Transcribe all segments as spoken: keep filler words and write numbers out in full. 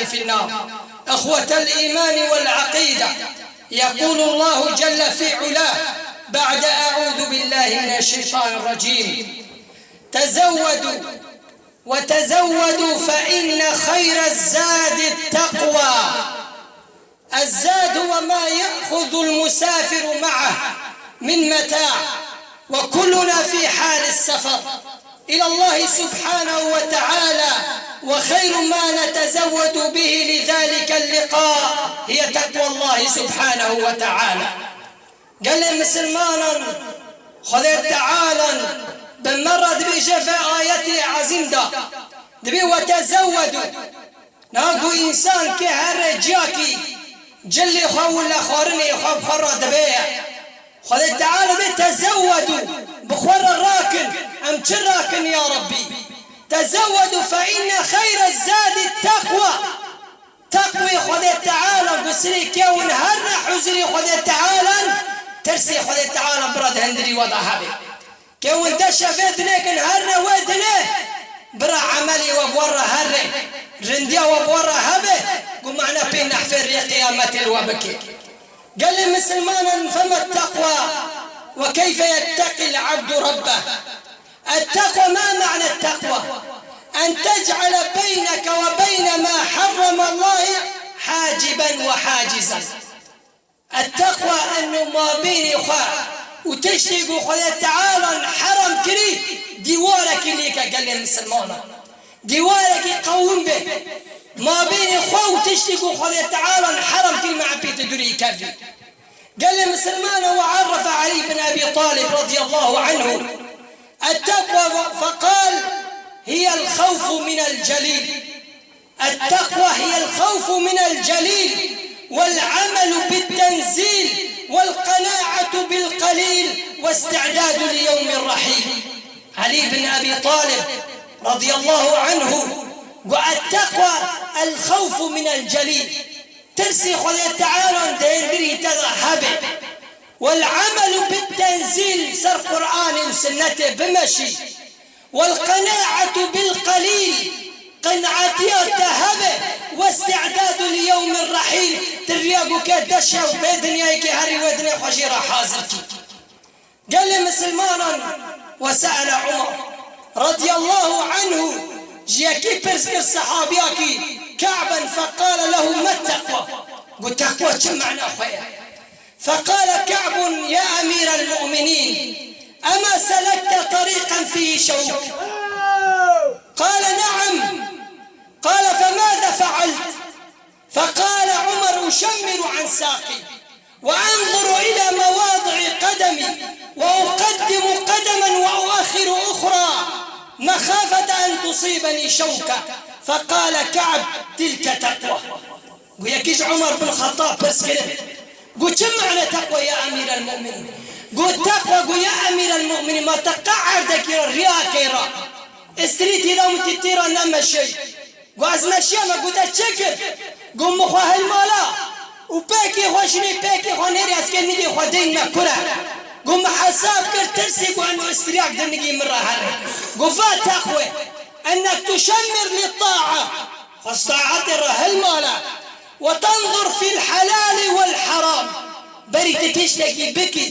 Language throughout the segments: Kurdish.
في النار. إخوة الإيمان والعقيدة، يقول الله جل في علاه بعد أعوذ بالله من الشيطان الرجيم: تزودوا وتزودوا فإن خير الزاد التقوى. الزاد هو ما يأخذ المسافر معه من متاع، وكلنا في حال السفر إلى الله سبحانه وتعالى، وخير ما نتزود به لذلك اللقاء هي تقوى الله سبحانه وتعالى. Gelê misilmanan, Xwedê Teala bi me re dibêje vê ayetê ezîm de, dibê: "Wetezewwedû." Nago însan ke here ciyakî cilê xwe û lexwarinê xwe bi xwe re dibe. Xwedê Teala dibê: "Tezewwedû." Bi xwe re rakin. Em çi rakin ya Rebbî? "Tezewwedû fe inne xeyre zadi teqwa." Teqwê Xwedê Teala, gusirê kewin here huzurê Xwedê Teala, tirsê Xwedê Teala bira di hindirî we de hebe. Kewin deşe vê dinê kin here wê dinê, bira emelê we bi we re here, rindiya we bi we re hebe, ku mane pê nehfê rê qiyametê li we bike. Gelê misilmanan, fema teqwa ve keyfe yetteqil abdu rabbeh. التقوى، ما معنى التقوى؟ أن تجعل بينك وبين ما حرم الله حاجبا وحاجزا. التقوى أنه ما بيني خوا وتشتي قو خدای تعالی حرام كري ديوارك ليك قال المسلمان. ديوارك قوم به. ما بيني خوا وتشتي قو خدای تعالی حرام كري مع بيت دوري كفي. قال مسلمان وعرف علي بن أبي طالب رضي الله عنه التقوى فقال: هي الخوف من الجليل. التقوى هي الخوف من الجليل والعمل بالتنزيل والقناعة بالقليل واستعداد ليوم الرحيل. علي بن أبي طالب رضي الله عنه قال: التقوى الخوف من الجليل. Tirsê Xwedê Teala di hindirî te de hebe. Wel amelu bit tenzîl, ser Qur'anê û sinnetê bimeşî. Wel qenaetu bil qelîl, qenaetiya te hebe. Westidadu li yewmir rehîl, ti riya ku ke deşe û vê dinyayê ke herî wê dinê xwe jê re hazir kî. Gelê misilmanan, ve se'ele Umar radiyallahu anhu, ji yekî pirs kir, sehabiyakî Ka'ben, feqale lehu: "Me teqwa?" Got: "Teqwa çi mana xwe ye?" Feqale Ka'bun: "Ya emîrel mu'minîn, ema selekte tariqan fîhî şewk?" Qale: "Ne'em." Qale: "Femâze fe'alt?" Feqale Umar: "Uşemmiru an saqî." وأنظر إلى مواضع قدمي وأقدم قدما وأؤخر أخرى مخافة أن تصيبني شوكة. فقال كعب: تلك تقوى. Got, yekî ji Umar bin Xettab pirs kirin. Got, çi mane teqwa ya emîrel mu'minîn? Got, teqwa, got, ya emîrel mu'minîn, ma te qe erdekî re, riyakê re, strîtî de û tîtî re nemeşey. Got, ez meşiyame. Got, te çi kir? Got, min xwe hilmala û pêkê xwe jinê, pêkê xwe nêrî, ez kê nigê xwe deyne kure. Got, min hesab kir, tirsî, got, eno îstriyak di nigî min re here. Got, va teqwe, ennek tuşemmir li ta'a, xwe ji taetê re hilmala. وتنظر في الحلال والحرام. Berî tu tiştekî bikî,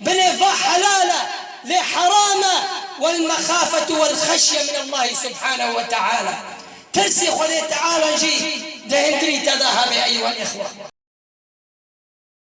binê va helal e, lê heram e. والمخافة والخشية من الله سبحانه وتعالى. Tirsê Xwedê Teala jî di hindirî te de hebe, eyuhel îxwe.